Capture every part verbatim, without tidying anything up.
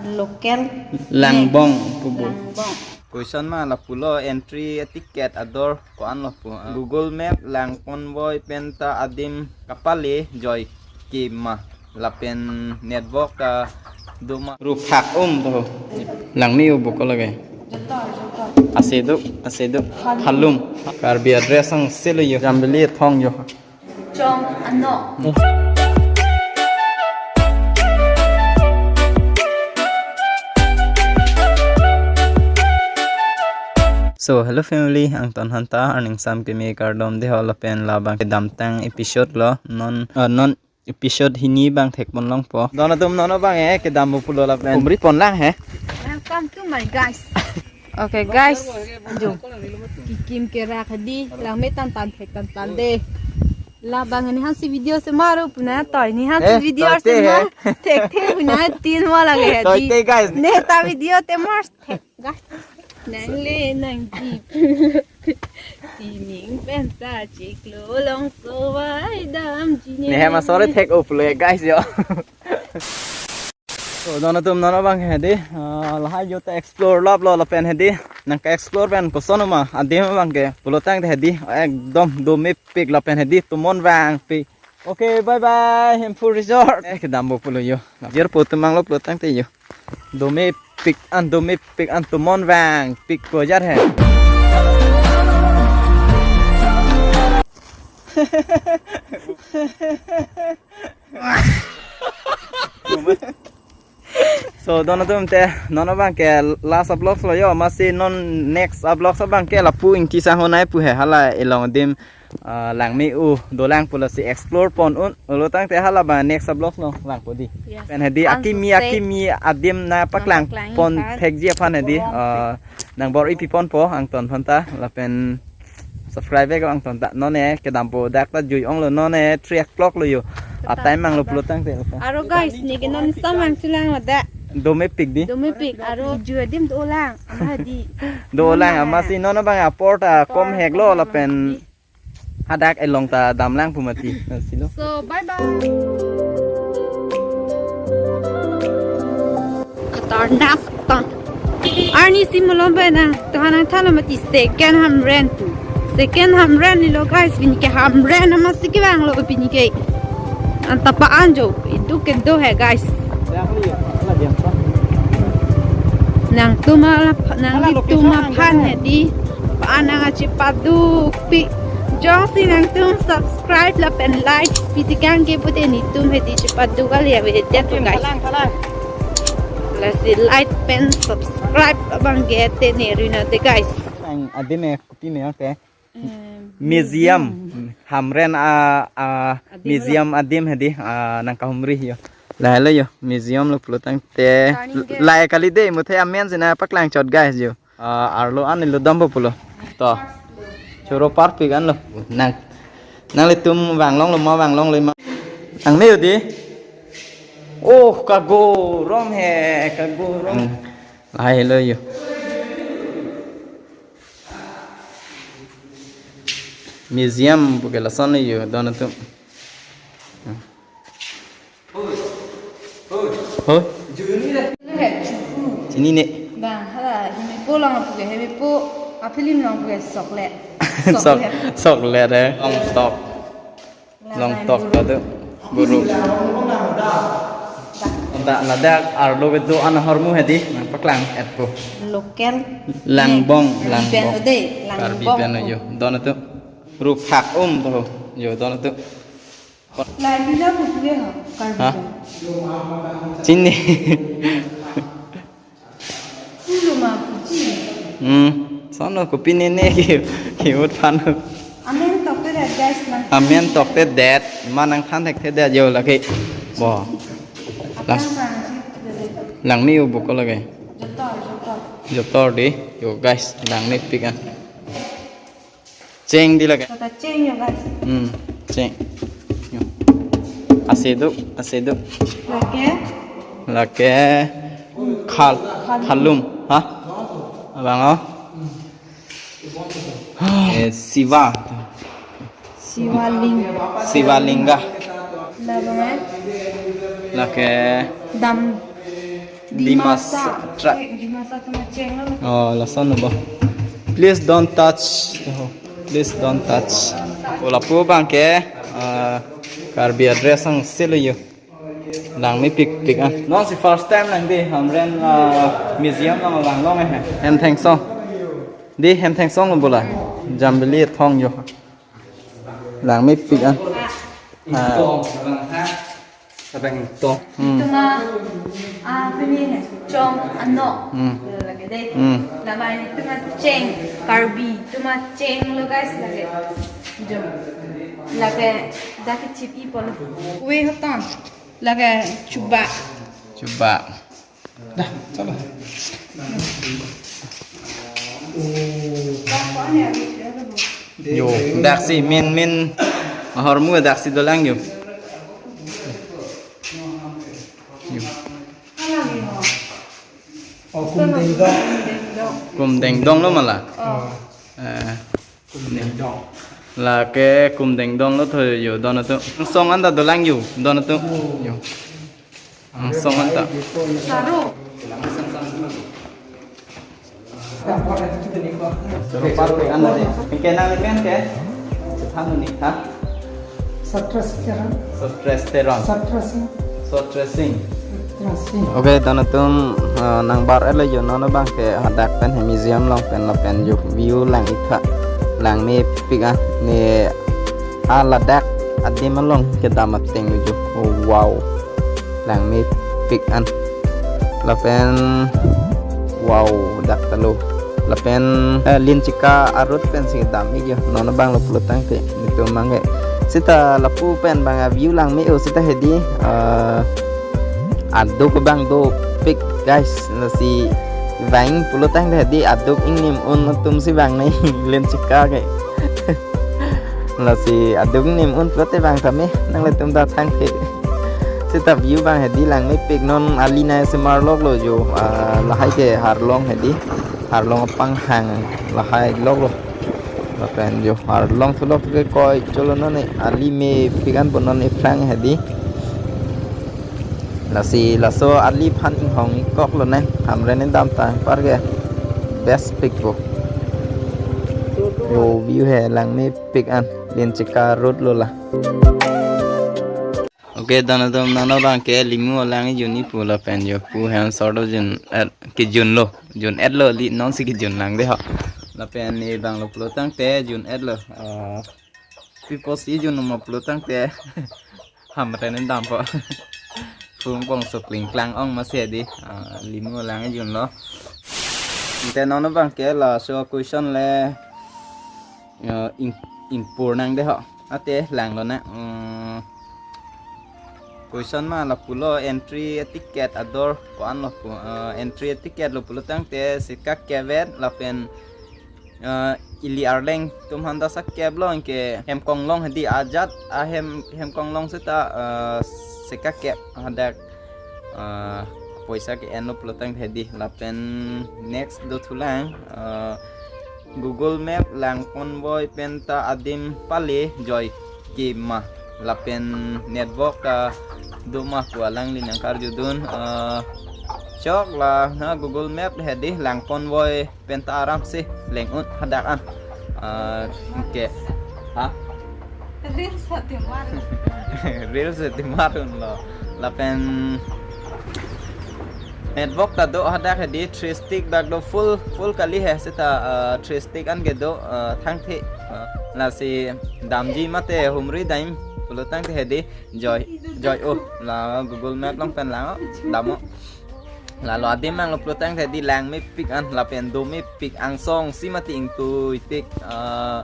Local. Langbong pu bul. Langbong. Question ma lapulo entry ticket ador ko-an lo pu. Google Map Langponvoi penta adim kapale joike ma lapen network ta do ma. Ruphak um to. Langme-u buko lage. Jotor, jotor. Aseduk, aseduk. Phalum. Phalum. Karbi address ang selo yo. Jambili thong yo. Chong ano. So, hello family, angton aphanta arningsam keme kardom dei ho lapen labang kedamtang episode lo non, eh, non episode hini abang thekpon longpo. Don atum non abang eh kedam pulo lapen umri pon lang he. Welcome to my guys. Okay guys, jo. Kikim kerak hedi, langme tan tan thek tan tan dei. Labang ni hansi video se maru puna toi ni hansi Eh, video toi te se he. Maru thekthe puna tin mo lage hedi. Toi te guys. Ne ta video te mar thek guys. Nangle nangji. Sining penta chiklo long sovai damji ne. Ne hem asore thek up le guys yo. So, don atum non abang hedi, ah, lahai yo ta explore lap lo lapen hedi, nangke explore pen koson ma, adim abang ke, pulotangte hedi, ekdom domepik lapen hedi, tomon vangpik. Okay, bye bye, Hemphu Resort. Eh, kedam bo pulo yo. Jer po tumang lo pulotangte yo. Domepik an, domepik an, tomon vangpik ko jar he. So, don atum te, non abang ke last vlog lo yo, masi non next vlog abang ke lapu ingki sang honai pu he, hala elong adim, ah, langme-u dolang pulo si explore pon un, pulotangte hala abang next vlog lo langpo dei. Yes. Pen hedi ang akimi susek. Akimi adim nangpaklang nangpaklang pon aphan. Thekji aphan hedi, Borong ah, nangbor-i piponpo angton aphanta lapen subscribe ko angton ta none kedam po dak ta jui ong lo none three o'clock lo yo. Atime mang lo pulotangte. Aro guys, ne ke non samang chulang lo da. Domepik dei. Domepik aro jui adim dolang. Ama hedi. Dolang ama si non abang apor ta kom hek lo lapen hadak elong ta damlang pu mati. Silo. So, bye bye. Katar nak ta. Arni si malom ba nang, to hanang tha lo mati second Hamren. Second Hamren ni lo guys, pini ke Hamren ama si kevang lo pini ke. Anta pa-an jo, idu kedo he guys. Nangtum ala, nanglitum aphan hedi, pa-an nang achi paduk pi. Jongsi nangtum subscribe lapen like pi tikang ke pute netum hedi chipaduk kali avedet to guys. Lasi like pen subscribe abang ke te ne rina te guys. Ang adim e kopi me te. Em, museum. Museum. Hamren a, a adim museum lo. Adim hedi, a nangkahumri yo. Lahai lo yo, museum lo pulotangte. Turning gate. Lahai kali dei, muthe amen si nangpaklang chot guys yo. Ah, arlo an ilo dampo pulo. To. Choro parpik an lo. Nang, nanglitum vanglong lo ma, vanglong lo ma. Nang me yo dei. Oh, kagorom he, kagorom. Hmm. Lahai lo yo. Museum pu ke lason lo yo, don atum. Hoi. Hoi. Hoi. Juni le. Chini ne. Bang, hala, hemipo long pu ke, hemipo, a film long pu ke, sok le. Sok, sok le. Sok le re. Long sok. Long tok ta do. Guru. Da ladak arlo kedo an ahormu hedi, nangpaklang et po. Local. Langbong, Langbong. Pen ode, Karbi Langbong pen po. Yo, don atum. Ruphak um to, yo, don atum. Lai pila pu ke ho, Karbi ha? Pen. Chini. Pulo ma puji. Hmm. Sono kopi ne ne ki ki ut phan. Amen tokte det guys na. Amen tokte det ma nangthan thekthedet yo lake. Bo. Apang Lang-, pang si. Langme-u buko lake. Jotor, jotor. Jotor dei. Yo guys, langmepik an. Cheng dei lake. Kata cheng yo guys. Hmm, cheng. Yo. Aseduk, aseduk. Lake? Lake khal, khalum. Khalum. Ha? Abang o? Eh, Siva. Siva ling. Siva lingga. Labang e? Lake dam. Dimasa. Dimasa. Tra- Eh, Dimasa atum acheng lo. Oh, lason lo bo. Please don't touch. Oh, please don't touch. Lapu abang ke, ah, Karbi adress ang selo yo. Langmepikpik an. Non si first time lang dei, Hamren, ah, museum lang langlong eh. Hem thengsong. Dei hem thengsong lo bo la. Jambili thong yo. Langmepik an. Ah. Sabang to. Hmm. Tuma, ah, pini chong ano. Hmm. Lake dei. Hmm. Labang tuma cheng, Karbi tuma cheng lo guys, lake. Jom. Lake dak chipi polo. Ui hoton. Lake chuba. Chuba. Dah, salah. Yo, daksi min min. Ahormu daksi dolang yo. Yo. Oh, Kumdengdong. Kumdengdong lo mala. Oh. Eh. Kumdengdong. Lake Kumdengdong lo tho yo don atum. Song anta dolang yo don atum. Yo. Song anta. Saru. Saru parpik anta dei. Ke nang pen ke? Than ni ha? Satra Sitaram. Satra Sitaram. Satra Singh. Satra Singh. Satra Singh. Oke, don atum, eh, nangbar-et lo yo non abang ke hadak pen he museum along pen lapen yo view lang-ik tha. Langmepik an ne a ladak adim along kedam ateng yo. Oh, wow. Langmepik an. Lapen wow, dak ta lo. Lapen, eh, Linchika a-road pensi dam-ik yo. Non abang lo pulotangte netum abang ke. Seta lapu pen abang a-view langme-o seta hedi, eh, aduk abang dopik guys. Lasi vang pulotangte hedi aduk ingnim un atum si vang nai Linchika ke. Lasi aduk ingnim un pulote vang tame nanglitum ta thangthe. Seta view abang hedi langmepik, non ali nai semar lok lo yo, ah, lahai ke harlong hedi. Harlong apanghang lahai lok lo. Lapen yo harlong thu lok ke koi cholo non ne ali mepik an bo non ephrang hedi. Lasi laso ali aphan inghong-ik kok lo ne, Hamren ne dam ta anpar ke best pik bo. Yo view he langmepik an, Linchika road lo la. Oke, don atum, non abang ke Limu alang jun-ik pu lapen yo pu hem sort of jun-et, kejun lo, jun-et lo, li non si kejun lang dei ho. Lapen ne abang lo pulotangte jun-et lo. Ah, pi apotsi jun ma pulotangte Hamren ne dampo. Phung bongso klingklang ong ma si dei. Ah, Limu alang jun lo. Ante non abang ke laso question le, eh, ing-, ingpur nang dei ho. Ante lang lo na. Hmm. Question ma lapulo entry ticket ador ko-an lo pu, eh, entry ticket lo pulotangte sika kevet lapen, eh, ili arleng atum aphan ta sa kep lo, anke hem konglong hedi ajat ahem, hem konglong seta, eh, sika kep hadak, eh, poisa ke-en lo pulotangte hedi. Lapen next do thulang, eh, Google Map lang ponvoi penta adim pale joi ke ma lapen network ta do ma pu alangli nangkarjudun, eh, chok la na Google Map hedi lang ponvoi penta aram si leng un hadak an. Eh, ke. Ha? Reels hati mar. Reels hati mar un lo. Lapen network ta do hadak hedi three stick bak do full, full kali he seta, eh, three stick an ke do, eh, thangthe, eh, lasi damji mate humri daim pulotangte hedi joi, joi o la Google Map along pen lang o, dam o. Lalo adim abang lo pulotangte hedi langmepik an lapen domepik angsong si mati ingtuipik, eh,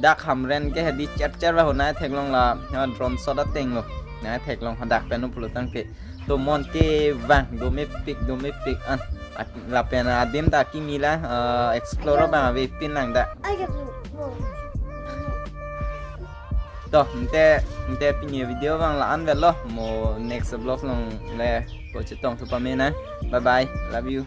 dak Hamren ke hedi chercher va ho nai theklong la, eh, drone shot ateng lo. Nai theklong hadak pen lo pulotangte. To mon kevang domepik, domepik an. Ak-, lapen adim ta kimi la, eh, explore abang avepin lang dak. To, ante, ante pini video abang la-an vet lo. Mo next vlog along le ko chetong thu pame na. Bye bye. Love you.